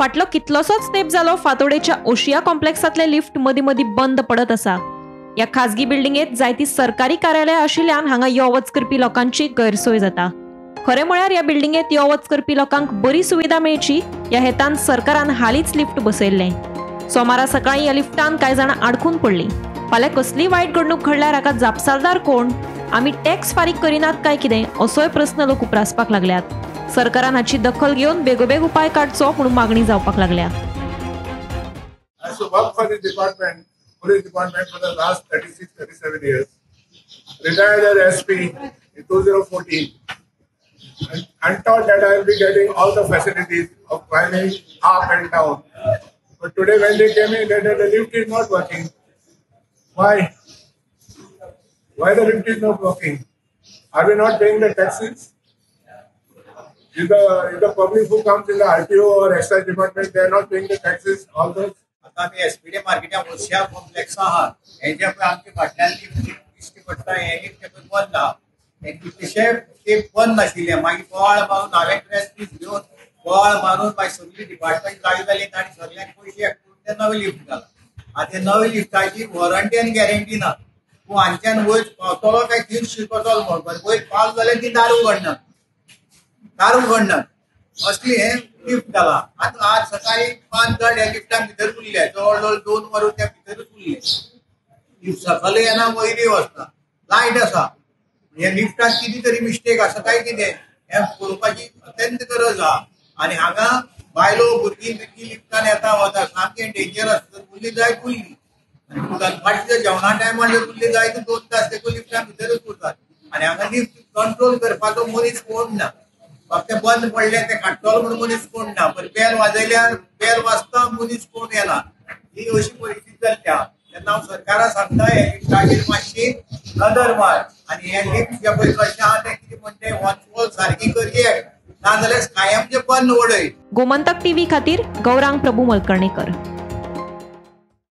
फाटलो कितलोसोच तेंप जालो फातोडेच्या ओशिया कॉम्प्लेक्सांतले लिफ्ट मदीं मदीं बंद पडत आसा. ह्या खाजगी बिल्डिंगेत जायती सरकारी कार्यालयां आशिल्ल्यान हांगा यो वच करपी लोकांची गैरसोय जाता. खरें म्हळ्यार ह्या बिल्डिंगेत यो वच करपी लोकांक बरी सुविधा मेळची ह्या हेतान सरकारान हालींच लिफ्ट बसयल्लें. सोमारा सकाळीं ह्या लिफ्टान कांय जाणां आडखून पडलीं. फाल्यां कसलीय वायट घडणूक घडल्यार हाका जापसालदार कोण? आमी टॅक्स फारीक करिनात काय कितें असोय प्रस्न लोक उप्रासपाक लागल्यात. सरकारान हाची दखल घेवन बेगोबेग उपाय काडचो म्हणून मागणी जावपाक लागल्या. I used to work for this department, police department, for the last 36-37 years. Retired as SP in 2014 and thought that I will be getting all the facilities of climbing up and down. But today when they came in, they said the lift is not working. Why? Why the lift is not working? Are we not paying the taxes? Is the public who comes in the RTO or excise department, they are not paying the taxes, all those? आता आमी SPD मार्केटा ओशिया complex आहा, हेजे पळय आमच्या फाटल्यान lift दिश्टी पडटा, हे लिफ्ट पळय बंद आहा. हे कितलेशे तेंप बंद नाशिल्ले. मागीर बोवाळ मारून हांवें प्रेस पीस घेवन बोवाळ मारून मागीर सगळी डिपार्टमेंट जागी जाली तांणी सगळ्यांक पयशे एकठांय ते नवे लिफ्ट घाला. आतां नवे लिफ्टाची वॉरंटी आनी गॅरंटी ना. तूं हांच्यान वयर पावतलो काय थंय शिकतलो म्हणून वयर पावलो जाल्यार ती दार उगडनात, दार उगडनात असली हे लिफ्ट घाला. आतां आज सकाळी 5 जाण ह्या लिफ्टान भितर उरले, जवळ जवळ 2 वरां त्या भितरूच उरले. लिफ्ट सकयल येना, वयरय वचना, लायट आसा. हे लिफ्टान कितें तरी मिस्टेक आसा काय कितें हें पळोवपाची अत्यंत गरज आहा. आनी हांगा बायलो भुरगीं बिरगीं लिफ्टान येता वता, सामकें डेंजरस. जर उरली जायत उरली, आनी दनपारच्या जेवणा टायमार जर उरली जायत 2 तास देखून लिफ्टान भितरूच उरतात. आनी हांगा लिफ्ट कंट्रोल करपाचो मनीस कोण ना. फक्त बंद पडले ते काडटलो म्हणून मनीस कोण ना. बरें बेल वाजयल्यार बेल वाजता, मनीस कोण येना. ही अशी परिस्थिती जाल्ली आहा. तेन्ना हांव सरकाराक सांगता हे लिफ्टाचेर मातशी नदर मार आनी हे लिफ्ट जे पळय कशें आहा तें कितें म्हणटा तें वॉचवॉल सारकी करये, नाजाल्यार कायमचें बंद उडय. गोमंतक टीव्ही खातीर गौरांग प्रभू मलकर्णेकर.